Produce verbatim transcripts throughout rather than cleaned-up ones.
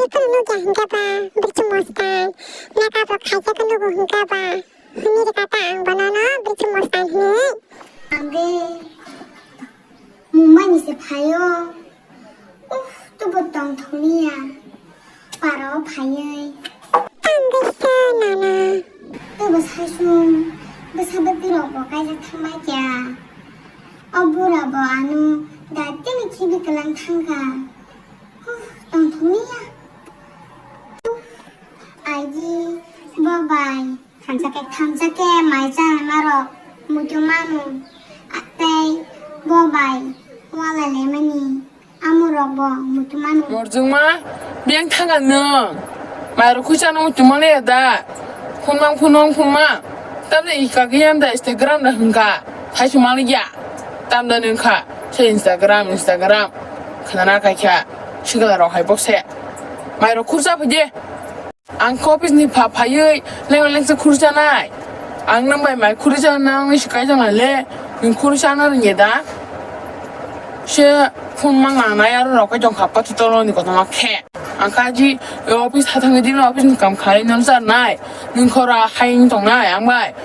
Bono nukya hwnkhe ba, bwrwchwng mwskan. Makeup rok khaijak nugo hwnkhe ba. Hwnwi rwkha ta ang bonono bwrwchwng mwskan hwnwi. Ang de Mumbai ni se phaio. Uff, tubo tongthokliya. Paro phaiwi. Ang de se nana. Tubo saichung. Bwsa bwtwi rok bo kaijak thangbai kya. O bura bo ano datino khibi kwlang thangkha. Huh, tongthokliya. Aji, bo bai. Thamsa khe, thamsa khe mai chanai marok muitu manu. Tei bo bai wala lemani amorok bo muitu manu. Morjongma, biyang thanga nwng. Mairok khuisa nwng muitu maliya da. Phunmang, phunmang, phunmang. Tamni ikagiyam da Instagram da hwnka. Thaisu maliya. Tamda nwng kha. Se Instagram, Instagram. Khnana kaikha. Sigala rok hai bokse. Mairok khursa phai de. Ang khe office ni pha phaiwi leng lengsa khurchanai. Ang nwng bai mai khurchanai nangni swkaijaknai le, nwng khurchana rwngya da? Se phone mang nangnai aro rok kai tongkha pathutolo ni kotorma khe. Ang khe aji office ha thangwi dino office ni kam khai nwng charnai. Nwng khora hai wng tongnai ang bai.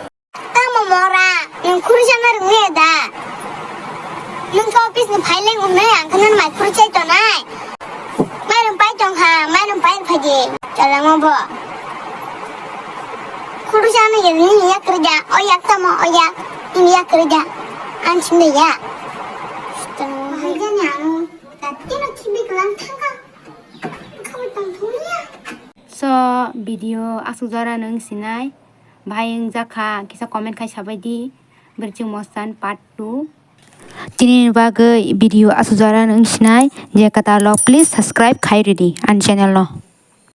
Tamo mora, nwng khurchana rwngya da? Nwng khe office ni phai leng wngnai, ang khe nwng mai khurchai tonai. Mairum pai tongkha, mairum pai phaidi, chalangma bo. Khurchana ya nini yak rwja, o yak tamo, o yak, nini yak rwja. Ang sinde ya. Bahai jani ano, tatino khibi kwlang thangkha. Khawi tongthokliya. So, video aswk jora nwng sinai. Bahai wngjakha, kisa comment khai sabaidi. Bwrwchwng mwskan part two. Chini bagwi video aswk jora nwng sinai. Je kwtal rok, please subscribe khai rwdi ani channel no.